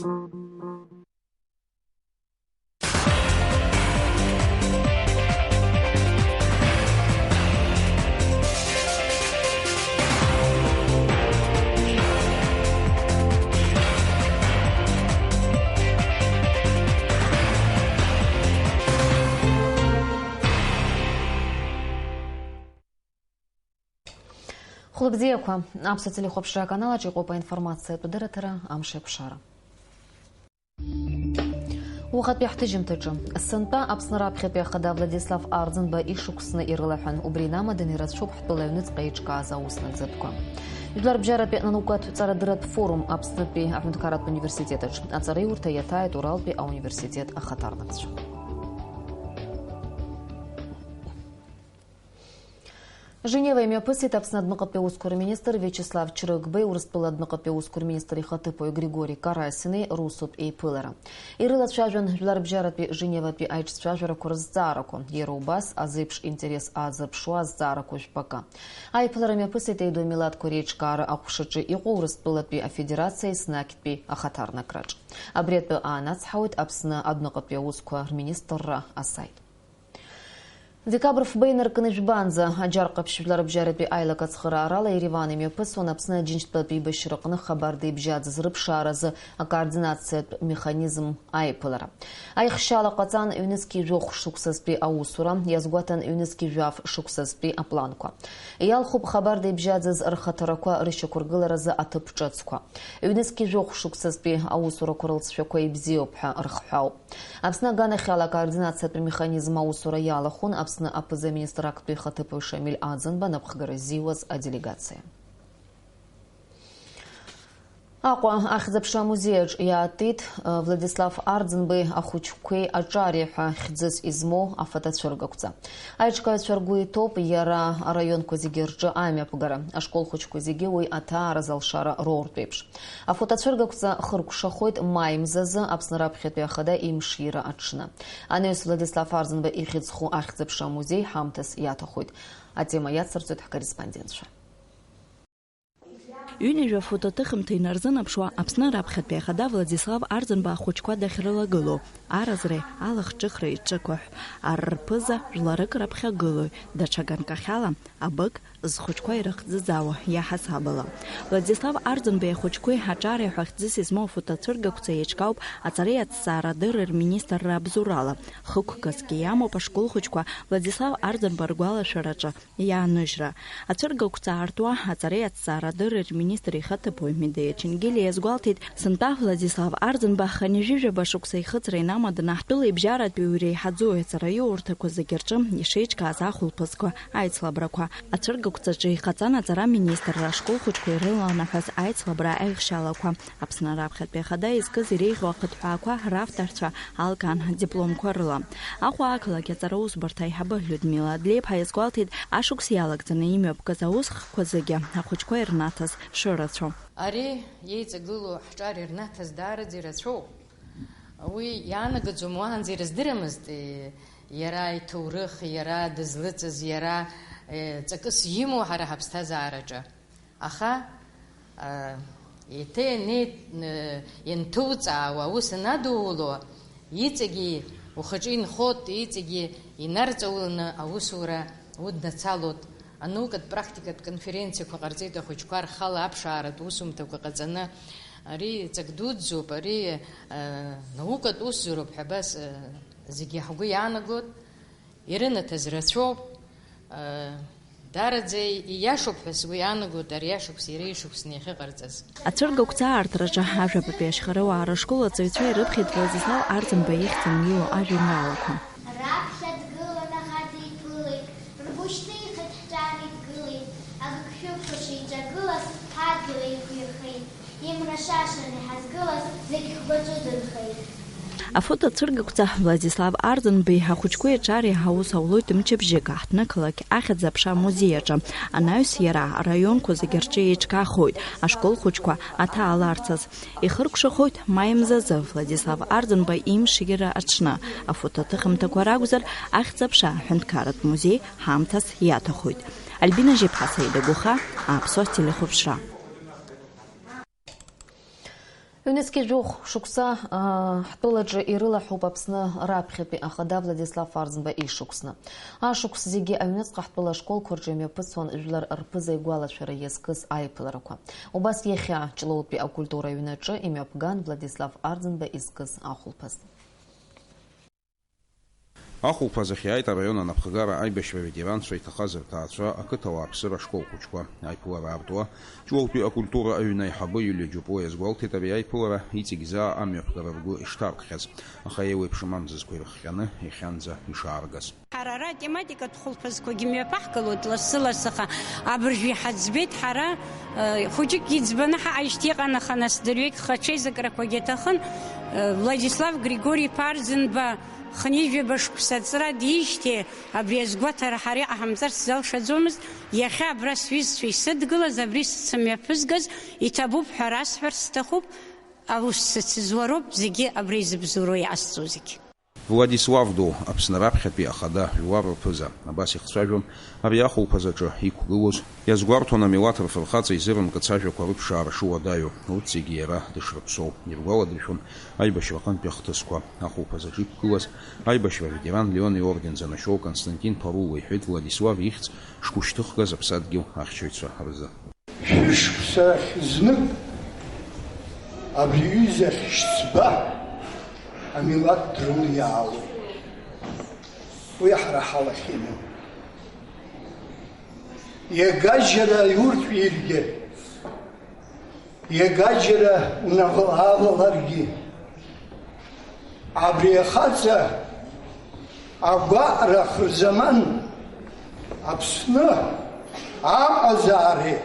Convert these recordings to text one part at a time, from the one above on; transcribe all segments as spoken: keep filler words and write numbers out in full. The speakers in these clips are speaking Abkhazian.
Хәлыбзиақәа, аԥсуа телехәаԥшра аканалаҿ иҟоуп аинформациатә дырраҭара «Амш еиқәшара». Уахатәи ҳҭыжьымҭаҿы, сынтәа Аԥсны раԥхьатәи ахада Владислав Арӡынба ишықәсны ирылаҳәан, убри инамаданы ирацәоуп ҳтәыла аҩныҵҟа еиҿкааз аус нагӡатәқәа. Жәларбжьаратәи анаукатә ҵарадырратә форум Аԥснытәи аҳәынҭқарратә университет аҿы аҵараиурҭа иаҭааит Уралтәи ауниверситет ахаҭарнакцәа. Женева имҩаԥысит Аԥсны адәныҟатәи аусқәа рминистр Виачеслав Чрыгбеи Урыстәыла адәныҟатәи аусқәа рминистр ихаҭыԥуаҩ Григори Карасини русутә еиԥылара. Ирылацәажәон жәларбжьаратәи Женеватәи аиҿцәажәарақәа рызҵаарақәа, иара убас азеиԥш интерес аазырԥшуа азҵаарақәа жәпакы. Аиԥылара мҩаԥысит еиду амилаҭқәа реиҿкаара аҟәшаҿы иҟоу Урыстәылатәи Афедерациа Еснагьтәи ахаҭарнакраҿ. Абри атәы аанацҳауеит Аԥсны адәныҟатәи аусқәа рминистрра асаит. Декабр фба инаркны жәбанӡа, Аџьар Ҟаԥшь жәларбжьаратәи аилак ацхыраарала Ереван имҩаԥысуан Аԥсны Аџьынџьтәылатә еибашьраҟны хабар деибжьаӡыз рыԥшааразы акоординациатә механизм аиԥылара. Аихшьала ҟаҵан ҩнызқьи жәохә шықәсазтәи аусура, иазгәаҭан ҩнызқьи жәаф шықәсазтәи апланқәа. Иалхуп хабар деибжьаӡыз рхаҭарақәа рышьақәыргыларазы аҭыԥ ҿыцқәа. Ҩнызқьи жәохә шықәсазтәи аусурақәа рылҵшәақәа ибзиоуп ҳәа рхҳәаауп. Аԥсны аганахьала акоординациатә механизм аусура иалахәын Аԥсны аԥыза-министр актәи ихаҭыԥуаҩ Шамиль Аӡынба напхгара ззиуаз аделегациа. Аҟәа ахьӡ-аԥша амузеиаҿ иаатит, э, Владислав Арӡынбеи ахәыҷқәеи аҿареи ҳәа хьӡыс измоу афотоцәыргақәҵа. Аиҿкааҩцәа ргәы иҭоуп иара араионқәа зегьы рҿы амҩаԥгара, ашкол хәыҷқәа зегьы уи аҭааразы алшара роуртә еиԥш. Афотоцәыргақәҵа хыркәшахоит маи мзазы Аԥсны раԥхьатәи ахада имшира аҽны. Анаҩс Владислав Арӡынба ихьӡ зху ахьӡ-аԥша амузеи ҳамҭас иаҭахоит. Атема иацырҵоит ҳкорреспондентцәа. Ҩынҩажәа фотоҭыхымҭа инарзынаԥшуа, Аԥсны раԥхьатәи ахада Владислав Арӡынба ахәыҷқәа дахьрылагылоу, аразреи алахҿыхреи ҿықәыҳә, ар рԥыза жәларык раԥхьагылои, даҽа ганкахьала, абык, зхәыҷқәа ирыхӡыӡаауа, иаҳасабала. Владислав Арӡынбеи ахәыҷқәеи аҿареи ҳәа хьӡыс измоу афотоцәыргақәҵа еиҿкаауп аҵареи аҭҵаарадырреи рминистрра абзоурала. Хықәкысгьы иамоуп ашкол хәыҷқәа Владислав Арӡынба ргәалашәараҿы иааныжьра. Ацәыргақәҵа аартуа аҵареи аҭҵаарадырреи рминистр ихаҭыԥуаҩ Медеиа Чингелиа иазгәалҭеит, сынтәа Владислав Арӡынба хынҩажәижәаба шықәса ихыҵра инамаданы ҳтәыла ибжьаратәи иреиҳаӡоу аҵараиурҭақәа зегьы рҿы ишеиҿкааз ахәылԥазқәа аицлабрақәа. Ацәыргақәҵаҿы иҟаҵан аҵара аминистрра ашкол хәыҷқәа ирыланаҳәаз аицлабра аихшьалақәа. Аԥсны раԥхьатәи ахада изкыз иреиӷьу ахыҭҳәаақәа равторцәа алкаан дипломқәа рыла. Аҟәа ақалақь аҵара усбарҭа аиҳабы Людмила Адлеиԥҳа иазгәалҭеит, ашықәс иалагӡаны имҩаԥгаз аусхкқәа зегьы ахәыҷқәа ирнаҭаз шырацәоу. Ари иеиҵагылоу ҳҿар ирнаҭаз даараӡа ирацәоуп. Уи иаанагаӡом, уаанӡа ирыздырамызт, е, иара иҭоурых, иара дызлыҵыз, иара, е, ҵакыс имоу ҳара ҳаԥсҭазаараҿы. Аха, а, еиҭа ианеи-, н-, ианҭуҵаауа, аус анадууло, иҵегьы ухаҿы инхоит, иҵегьы инарҵауланы аусура уднацалоит. Анаукатә практикатә конференциақәа ҟарҵеит ахәыҷқәа рхала аԥшааратә усумҭақәа ҟаҵаны. Ари ҵак дуӡӡоуп, ари, а, наукатә усзароуп ҳәа абас, а, зегьы ҳгәы иаанагоит. Ирынаҭаз рацәоуп. Даараӡа ииашоуп ҳәа сгәы иаанагоит ари ашықәс иара ишықәсны иахьыҟарҵаз. Ацәыргақәҵа аартраҿы ажәабатәи ашьхаруаа рышкол аҵаҩцәа ирыԥхьеит Владислав Арӡынба ихьӡ анҩуа ажәеинраалақәа. Раԥхьа дгылан аӷа диԥылеит, ргәы шьҭихит ҳҿар идгылеит, агыгшәыгқәа шеиҿагылаз ҳадгьыл еиқәирхеит. Имра шашаны иҳазгылаз зегь хгәаҿы дынхеит. Афотоцәыргақәҵа Владислав Арӡынбеи ахәыҷқәеи аҿареи аус аулоит мчыбжьык аҳҭнықалақь ахьӡ-аԥша амузеи аҿы. Анаҩс иара араионқәа зегьы рҿы еиҿкаахоит, ашкол хәыҷқәа аҭааларцаз. Ихыркәшахоит маи мзазы Владислав Арӡынба имшира аҽны. Афотоҭыхымҭақәа ракәзар, ахьӡ-аԥша аҳәынҭқарратә музеи ҳамҭас иаҭахоит. Альбина Жьеԥҳа, Саида Гәыха, Аԥсуа телехәаԥшра. Ҩнызқьи жәохә шықәса, аа, ҳтәылаҿы ирылаҳәоуп Аԥсны раԥхьатәи ахада Владислав Арӡынба ишықәсны. Ашықәс зегьы аҩныҵҟа ҳтәыла ашколқәа рҿы имҩаԥысуан жәлар рԥыза игәалашәара иазкыз аиԥыларақәа. Убас иахьа Ҷлоутәи акультура аҩнаҿы имҩаԥган Владислав Арӡынба изкыз ахәылԥаз. Ахәылԥаз ахь иааит араион анапхгара, аибашьра аветеранцәа иҭахаз рҭаацәа, ақыҭа ауааԥсыра ашкол хәыҷқәа. Аиԥылара аартуа, Ҷлоутәи акультура аҩны аиҳабы Иулиа Џьопуа иазгәалҭеит, ари аиԥылара иҵегь заа амҩаԥгара ргәы ишҭаркхьаз, аха еиуеиԥшым амзызқәа ирыхҟьаны иахьанӡа ишааргаз. Ҳара ара атематикатә хәылԥазқәагьы мҩаԥаҳгалоит лассы-лассы, аха абыржәы иҳаӡбеит ҳара, э, хәыҷык иӡбаны ҳаҟаижьҭеи иҟан, аха нас дырҩегьых аҽеизыкрақәагьы аҭахын, э, Владислав Григори-иԥа Арӡынба Хынҩажәаба шықәса аҵра диижьҭеи абри азгәаҭара ҳара иҟаҳамҵарц залшаӡомызт. Иахьа абра сҩызцәа исыдгылаз, абри сымҩаԥызгаз иҭабуп ҳәа расҳәарц сҭахуп, аус сыцызуа роуп зегьы абра изыбзоуроу иҟасҵо зегьы. Владислав ду, Аԥсны раԥхьатәи ахада жәлар рԥыза, абас ихцәажәон ари ахәылԥаз аҿы иқәгылоз. Иазгәарҭон амилаҭ рфырхаҵа изырымкыц ажәақәа рыԥшаара шуадаҩу, урҭ зегьы иара дышрыԥсоу. Иргәаладыршәон аибашьраҟынтәи ахҭысқәа. Ахәылԥаз аҿы иқәгылаз аибашьра аветеран Леон иорден занашьоу Константин Ԥарула иҳәеит Владислав ихьӡ шгәышьҭыхгаз аԥсадгьыл ахьчаҩцәа рзы. Шәышықәса ахь знык абри аҩыза ахьшьцба амилаҭ дрылиаауеит. Уи ҳара ҳалахьаны. Иагажьра иурҭ иргьы, иагажьра унавалаларгьы, абри ахаҵа агәаҟра хырзаман Аԥсны аҟазаареи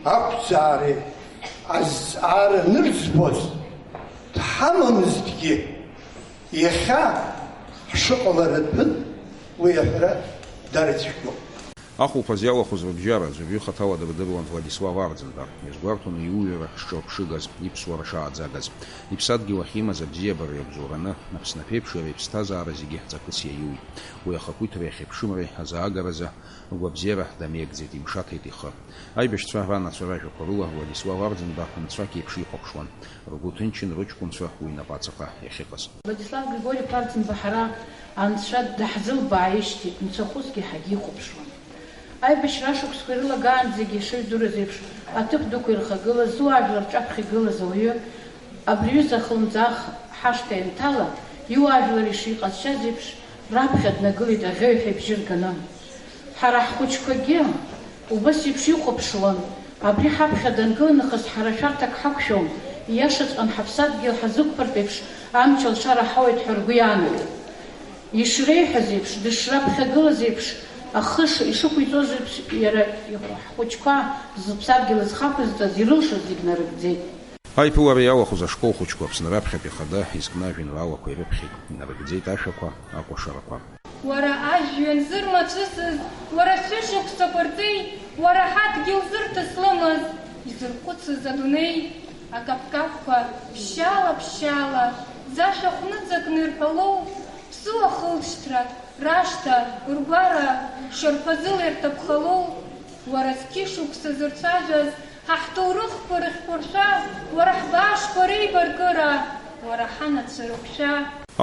ақәӡаареи азҵаара анырӡбоз дҳамамызҭгьы, иахьа ҳшыҟаларатәын уи аҳәара дарыцәгьоуп. Ахәылԥаз иалахәыз рыбжьара аӡәырҩы хаҭала дырдыруан Владислав Арӡынба, иазгәарҭон иуҩра шҿырԥшыгаз, иԥсуара шааӡагаз, иԥсадгьыл ахь имаз абзиабара иабзоураны, Аԥсны аԥеиԥш иара иԥсҭазаара зегьы ҵакыс иаиуит. Уи ахақәиҭреи ахьыԥшымреи азаагаразы агәабзиара дамеигӡеит, имшаҭеит ихы. Аибашьцәа ранацәа ражәақәа рыла Владислав Арӡынба анцәа қьеиԥш ихәаԥшуан, ргәы ҭынчын рыҷкәынцәа уи инапаҵаҟа иахьыҟаз. Владислав Григори-иԥа Арӡынба ҳара анцәа даҳзылбааижьҭеи нцәахәысгьы ҳагьихәаԥшуан. Аибашьра ашықәсқәа ирылагаанӡагьы ишыжәдыруаз еиԥш, аҭыԥ дуқәа ирхагылаз, зуаажәлар рҿаԥхьа игылаз ауаҩы, абри аҩыза ахлымӡаах ҳашҭа ианҭала, иуаажәлар ишиҟазшьаз еиԥш, раԥхьа днагылеит аӷьеҩҳәа ибжьы рганы. Ҳара ҳхәыҷқәагьы убас еиԥш ихәаԥшуан, абри ҳаԥхьа дангыланахыс ҳара шәарҭак ҳақәшәом, ииашаҵәҟьан ҳаԥсадгьыл ҳазықәԥартә еиԥш амч алшара ҳауеит ҳәа ргәы иаанагеит. Ишреиҳәаз еиԥш, дышраԥхьагылаз еиԥш, ахы ш-, ишықәиҵоз еиԥш, иара ихәыҷқәа зыԥсадгьыл зхақәызҵаз ирылшоз зегь нарыгӡеит. Аиԥылара иалахәыз ашкол хәыҷқәа Аԥсны раԥхьатәи ахада изкны ажәеинраалақәа ирыԥхьеит, инарыгӡеит ашәақәа, акәашарақәа. Уара ажәҩан зырмацәысыз, уара шәышықәсақәа рҵеи, уара ҳадгьыл зырҭыслымыз, изырхәыцыз адунеи, акаԥкаԥқәа ԥшьаала-ԥшьаала, зашәа хәныҵакны ирҳәалоу, ԥсуа хылҵшьҭра, рашҭа, ргәара, шьарԥазыла ирҭаԥхалоу, уара зқьышықәса зырцәажәаз, ҳа ҳҭоурыхқәа рыхьқәыршәа, уара ҳбаашқәа реибаркыра, уара ҳанацәа рықәшәа.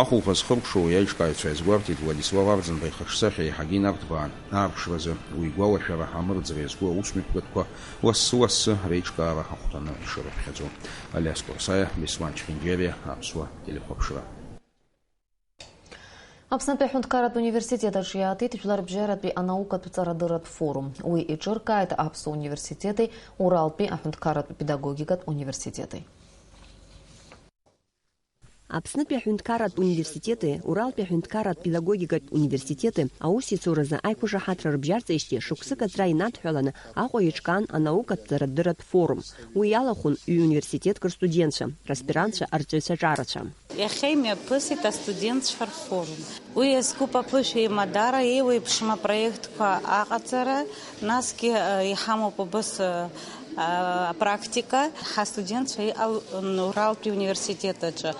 Ахәылԥаз хыркәшоу иаиҿкааҩцәа иазгәарҭеит Владислав Арӡынба ихаҿсахьа еиҳагьы инарҭбаан, аарԥшразы уи игәалашәара амырӡра иазку аусмҩаԥгатәқәа лассы-лассы реиҿкаара ахәҭаны ишырыԥхьаӡо. Алиас Курсаиа, Беслан Чхинџьариа, Аԥсуа телехәаԥшра. Аԥснытәи аҳәынҭқарратә университет аҿы иаатит жәларбжьаратәи анаукатә ҵарадырратә форум. Уи еиҿыркааит Аԥсуа университети Уралтәи аҳәынҭқарратә педагогикатә университети. Аԥснытәи аҳәынҭқарратә университети Уралтәи аҳәынҭқарратә педагогикатә университети аусеицуразы аиқәышаҳаҭра рыбжьарҵеижьҭеи шықәсык аҵра инадҳәаланы Аҟәа еиҿкаан анаукатә ҵарадырратә форум. Уи иалахәын ҩ-университетк рстудентцәа, распирантцәа, арҵаҩцәа ҿарацәа. Иахьа имҩаԥысит астудентцәа рфорум. Уи иазкуп аԥышәа еимадара, еиуеиԥшым апроектқәа аҟаҵара, насгьы, э, иҳамоуп убыс, э, э, апрактика. Ҳастудентцәа иҟан Уралтәи университет аҿы.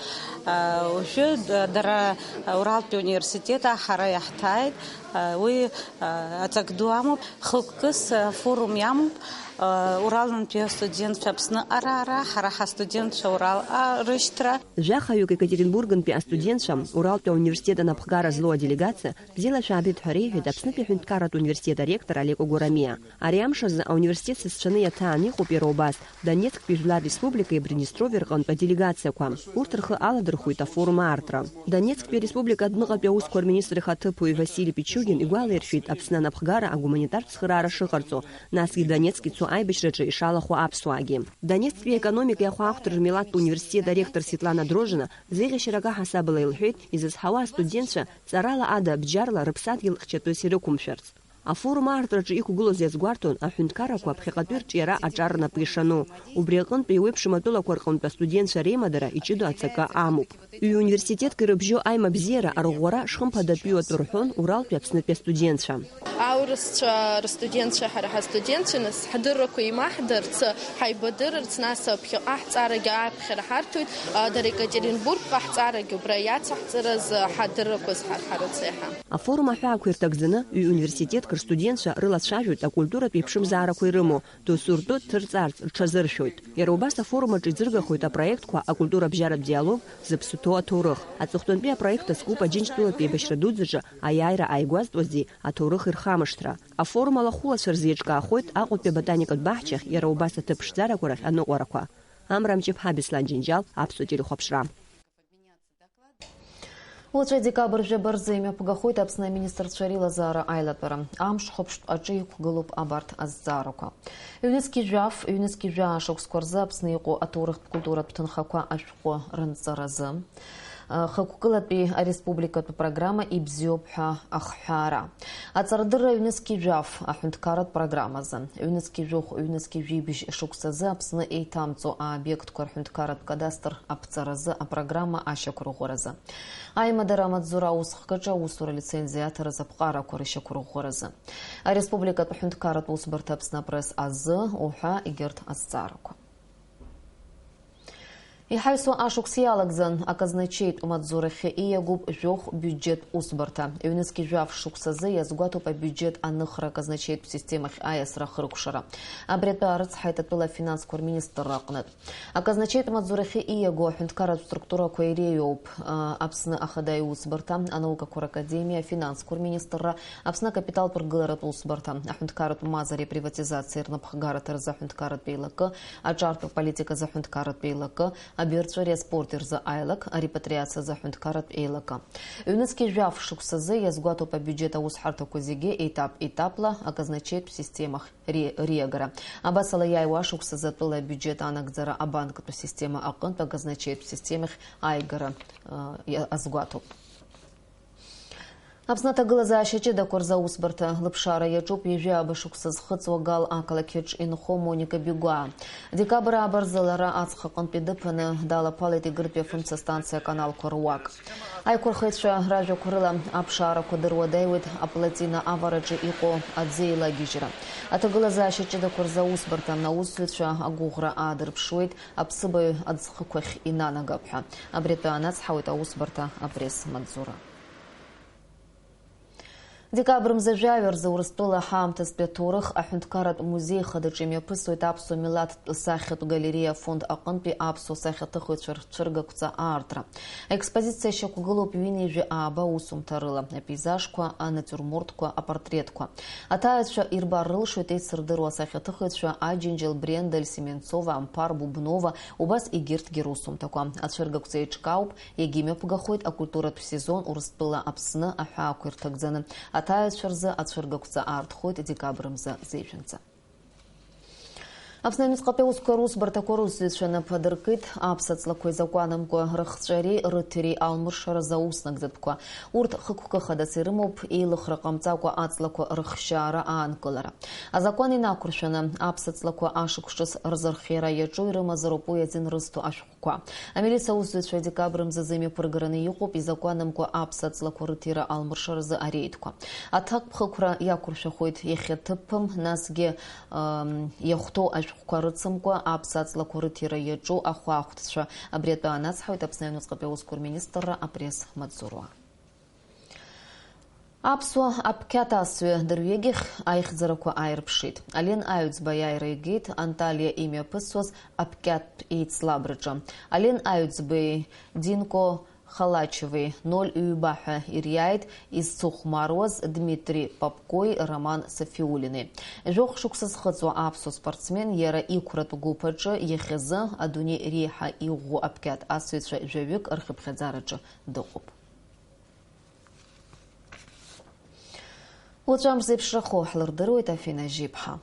Э, уажәы, д-, дара Уралтәи университет ҳара иаҳҭааит. Э, уи, э, аҵак ду амоуп. Хықәкыс, э, форум иамоуп. Уралнтәи астудентцәа Аԥсныҟа раара, ҳара ҳастудентцәа Уралҟа рышьҭра. Жәахаҩык Екатеринбургнтәи астудентцәа, Уралтәи ауниверситет анапхгара злоу аделегациа, бзиала шәаабеит ҳәа реиҳәеит Аԥснытәи аҳәынҭқарратә университет аректор Олег Огурамиа. Ари амш азы ауниверситет зысцәаны иаҭаан иҟоуп иара убас Донецктәи жәлар республикеи Приднестровиа рҟынтә аделегациақәа. Урҭ рхы аладырхәит афорум аартра. Донецктәи ареспублика адәныҟатәи аусқәа рминистр ихаҭыԥуаҩ Васили Пичугин игәалаиршәеит Аԥсны анапхгара агуманитартә цхыраара шыҟарҵо, насгьы Донецк ицо аибашьраҿы ишалахәу аԥсуаагьы. Донецктәи аекономикеи ахәаахәҭра рмилаҭтә университет аректор Светлана Дрожина зеиӷьашьарак аҳасабала илҳәеит, изызҳауа астудентцәа ҵарала ада бџьарла рыԥсадгьыл хьчатәыс ирықәымшәарц. Афорум аартраҿы иқәгылоз иазгәарҭон аҳәынҭқаррақәа ԥхьаҟатәи рҿиара аҿар рнапы ишану. Убри аҟынтә еиуеиԥшым атәылақәа рҟынтә астудентцәа реимадара иҷыдоу аҵакы амоуп. Ҩ-университетк ирыбжьоу аимабзиара арӷәӷәара шхымԥадатәиу атәы рҳәон Уралтәи Аԥснытәи астудентцәа. Аурысцәа рыстудентцәа ҳара ҳастудентцәа, нас, ҳдыррақәа еимаҳдарц, ҳаибадырырц, нас ԥхьаҟа ҳҵарагьы аԥхьара ҳарҭоит, дара Екатеринбургҟа ҳҵарагьы убра иацаҳҵарыз ҳадыррақәа зҳарҳарацы иаҳа. Афорум аҳәаақәа ирҭагӡаны ҩ-университетк рстудентцәа рылацәажәоит акультуратә еиԥшымзаарақәа ирымоу, досу ртәы ҭырҵаарц рҽазыршәоит. Иара убас афорум аҿы иӡыргахоит апроектқәа акультура-бжьаратә диалог, зыԥсы ҭоу аҭоурых. Аҵыхәтәантәи апроект азкуп Аџьынџьтәылатәи еибашьра дуӡӡаҿы аиааира ааигәазтәуазтәи аҭоурых ирхамышҭра. Афорум алахәылацәа рзы еиҿкаахоит Аҟәатәи аботаникатә баҳчахь, иара убас аҭыԥ ԥшӡарақәа рахь аныҟәарақәа. Амра Мҷыԥҳа, Беслан Џьынџьал, Аԥсуа телехәаԥшра. Уаҵәы, декабр жәаба рзы имҩаԥгахоит Аԥсны аминистрцәа реилазаара аилатәара. Амш хәаԥштә аҿы иқәгылоуп абарҭ азҵаарақәа. Ҩнызқьи жәаф, ҩнызқьи жәаа шықәсқәа рзы Аԥсны иҟоу аҭоурыхтә культуратә ҭынхақәа ашәҟәы рынҵаразы. Хықәкылатәи ареспубликатә программа ибзиоуп ҳәа ахҳәаара. Аҵарадырра ҩнызқьи жәаф аҳәынҭқарратә программазы. Ҩнызқьи жәохә, ҩнызқьи жәибжь шықәсазы Аԥсны еиҭамҵо аобиектқәа рҳәынҭқарратә кадастр аԥҵаразы апрограмма ашьақәырӷәӷәаразы. Аимадара амаҵзура аусхкаҿы аусура лицензиа аҭара азаԥҟарақәа рышьақәырӷәӷәаразы. Ареспубликатә ҳәынҭқарратә усбарҭа Аԥсны апресс азы уҳәа егьырҭ азҵаарақәа. Иҳаҩсуа ашықәс иалагӡан аказначеитә маҵзурахьы ииагоуп жәохә биуџьет усбарҭа. Ҩнызқьи жәаф шықәсазы иазгәаҭоуп абиуџьет аныхра аказначеитә системахь аиасра ахыркәшара. Абри атәы арыцҳаит атәыла афинансқәа рминистрра аҟнытә. Аказначеитә маҵзурахьы ииаго аҳәынҭқарратә структурақәа иреиуоуп, а, Аԥсны Ахада Аиусбарҭа, анаукақәа ракадемиа, афинансқәа рминистрра, Аԥсны акапиталтә ргыларатә усбарҭа, аҳәынҭқарратә мазареи априватизациеи рнапхгараҭа рзы аҳәынҭқарратә еилакы, аҿартә аполитика азы аҳәынҭқарратә еилакы, абирҵәыреи аспорти рзы аилак, арепатриациа азы аҳәынҭқарратә еилакы. Ҩнызқьи жәаф шықәсазы иазгәаҭоуп абиуџьет аусҳарҭақәа зегьы етап-етапла аказначеитә системахь ри-, риагара. Абасала, иааиуа ашықәсазы атәыла абиуџьет анагӡара абанктә система аҟынтә аказначеитә системахь ааигара, ы, иа-, азгәаҭоуп. Аԥсны аҭагылазаашьа ҷыдақәа рзы аусбарҭа лыԥшаара иаҿуп ҩажәи ааба шықәса зхыҵуа Гал ақалақь аҿы инхо Моника Бигәаа. Декабр ааба рзы лара аҵх аҟынтәи дыԥаны далаԥалеит Егыртәи афымца станциа аканалқәа руак. Аиқәырхаҩцәа ражәақәа рыла, аԥшаарақәа дыруадаҩуеит аплотина авараҿы иҟоу аӡы еилагьежьра. Аҭагылазаашьа ҷыдақәа рзы аусбарҭа аусзуҩцәа агәыӷра аадырԥшуеит, аԥсыбаҩ аӡхықәахь инанагап ҳәа. Абри атәы аанацҳауеит аусбарҭа апресс-маҵзура. Декабр мза жәаҩа рзы Урыстәыла ҳаамҭазтәи аҭоурых аҳәынҭқарратә музеи хадаҿы имҩаԥысуеит аԥсуа милаҭтә сахьатә галереиа афонд аҟынтәи аԥсуа сахьаҭыхыҩцәа рцәыргақәҵа аартра. Аекспозициа шьақәгылоуп ҩынҩажәи ааба усумҭа рыла, апейзажқәа, анатиурмортқәа, апортретқәа. Аҭааҩцәа ирбар рылшоит еицырдыруа асахьаҭыхыҩцәа Аџьынџьал, Брендель, Семенцова, Амԥар, Бубнова, убас егьырҭгьы русумҭақәа. Ацәыргақәҵа еиҿкаауп, иагьымҩаԥгахоит акультуратә сезон Урыстәыла Аԥсны аҳәаақәа ирҭагӡаны. Аҭааҩцәа рзы ацәыргақәҵа аартхоит декабр мза зеижәынӡа. Аԥсны аҩныҵҟатәи аусқәа русбарҭақәа русзуҩцәа нап адыркит аԥсаҵлақәа изакәанамкәа рыхҵәареи рыҭиреи алмыршаразы аус нагӡатәқәа. Урҭ хықәкы хадас ирымоуп еилыхра ҟамҵакәа аҵлақәа рыхшьаара аанкылара. Азакәан инақәыршәаны, аԥсаҵлақәа ашықәс ҿыц рзырхиара иаҿу ирымазароуп уи азин рызҭо ашәҟәқәа. Амилициа аусзуҩцәа декабр мзазы имҩаԥыргараны иҟоуп изакәанамкәа аԥсаҵлақәа рыҭира алмыршаразы ареидқәа. Аҭакԥхықәра иақәыршәахоит иахьа ҭыԥым, насгьы, ам, иахәҭоу ашәҟәқәа рыцымкәа аԥсаҵлақәа рыҭира иаҿу ахәаахәҭцәа. Абри атәы аанацҳауеит Аԥсны аҩныҵҟатәи аусқәа рминистрра апресс-маҵзура. Аԥсуа аԥқьаҭ асҩы дырҩегьых аихьӡарақәа ааирԥшит. Ален Аҩӡба аиааира игеит Анталиа имҩаԥысуаз аԥқьаҭтә еицлабраҿы. Ален Аҩӡбеи Динко Халачеви ноль ҩба ҳәа ириааит изцыхәмаруаз Дмитри Попкои Роман Сафиуллини. Жәохә шықәса зхыҵуа аԥсуа спортсмен иара иқәратә гәыԥ аҿы иахьазы адунеи реиҳа иӷәӷәоу аԥқьаҭ асыҩцәа жәаҩык рхыԥхьаӡараҿы дыҟоуп. Уаҵәы амш зеиԥшрахо ҳлырдыруеит, Афина Жьиԥҳа.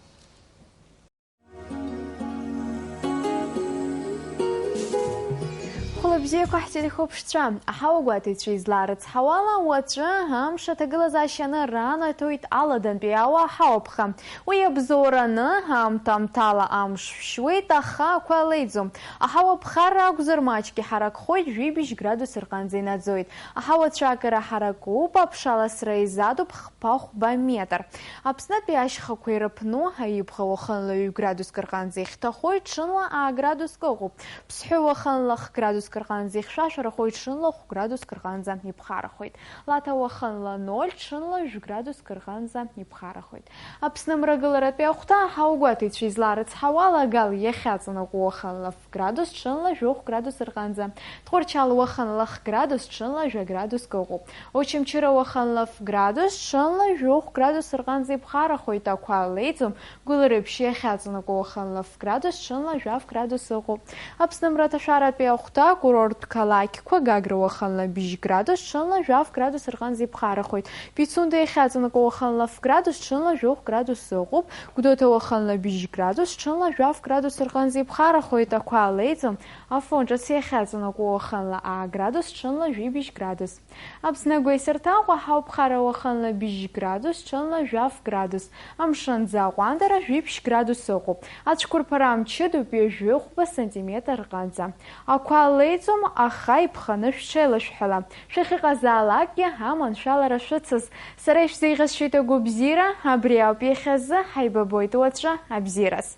Хәылбзиақәа ҳтелехәаԥшцәа, аҳауагәаҭаҩцәа излаарыцҳауала, уаҵәы амш аҭагылазаашьа аныраанаҭоит аладантәи ауа аҳауаԥха. Уи абзоураны аамҭа-аамҭала амш шәшьуеит, аха ақәа леиӡом. Аҳауа ԥхарра акәзар, маҷк иҳаракхоит, жәибжь градус рҟынӡа инаӡоит. Аҳауа цәаакыра ҳаракуп, аԥшаласра еизадоуп хԥа-хәба метр. Аԥснытәи ашьхақәа ирыԥну, аибӷа уахынла ҩ градуск рҟынӡа ихьҭахоит, ҽынла аа градуск ыҟоуп. Ԥсҳәы уахынла х градуск рҟынӡа ихьшәашәарахоит, ҽынла хә градуск рҟынӡа иԥхарахоит. Лаҭа уахынла ноль, ҽынла жәә градуск рҟынӡа иԥхарахоит. Аԥсны мрагыларатәи ахәҭа аҳауагәаҭаҩцәа излаарыцҳауала, Гал иахьаҵанакуа уахынла ф градус, ҽынла жәохә градус рҟынӡа. Тҟәарчал уахынла х градус, ҽынла жәа градуск ыҟоуп. Очамчыра уахынла ф градус, ҽынла жәохә градус рҟынӡа иԥхарахоит, ақәа леиӡом. Гәылрыԥшь иахьаҵанакуа уахынла ф градус, ҽынла жәаф градус ыҟоуп. Аԥсны мраҭашәаратәи ахәҭа акурорттә қалақьқәа, Гагра уахынла бжь градус, ҽынла жәаф градус рҟынӡа иԥхарахоит. Пицунда иахьаҵанакуа уахынла ф градус, ҽынла жәохә градус ыҟоуп. Гәдоуҭа уахынла бжь градус, ҽынла жәаф градус рҟынӡа иԥхарахоит, ақәа леиӡом. Афон ҿыц иахьаҵанакуа уахынла аа градус, ҽынла жәибжь градус. Аԥсны агәеисырҭаҟәа ҳауԥхара уахынла бжь градус, ҽынла жәаф градус. Амшынӡы аҟәандара жәиԥшь градус ыҟоуп. Ацәқәырԥара мчыдоуп ҩажәи хәба сантиметр рҟынӡа. Ақәа леиӡом, аха иԥханы шәҽеилышәҳәала. Шәахьыҟазаалакгьы аманшәалара шәыцыз. Сара ишәзеиӷьасшьоит агәабзиара, абри ауп иахьазы, ҳаибабоит уаҵәы абзиараз.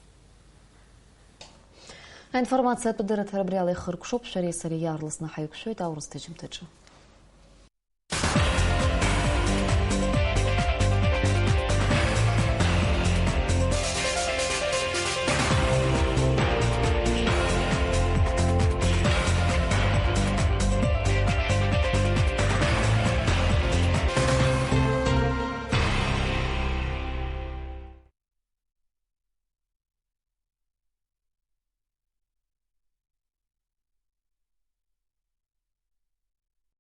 Аинформациатә дырраҭара абри ала ихыркәшоуп, шәареи сареи иаарласны ҳаиқәшәоит аурыс ҭыжьымҭаҿы.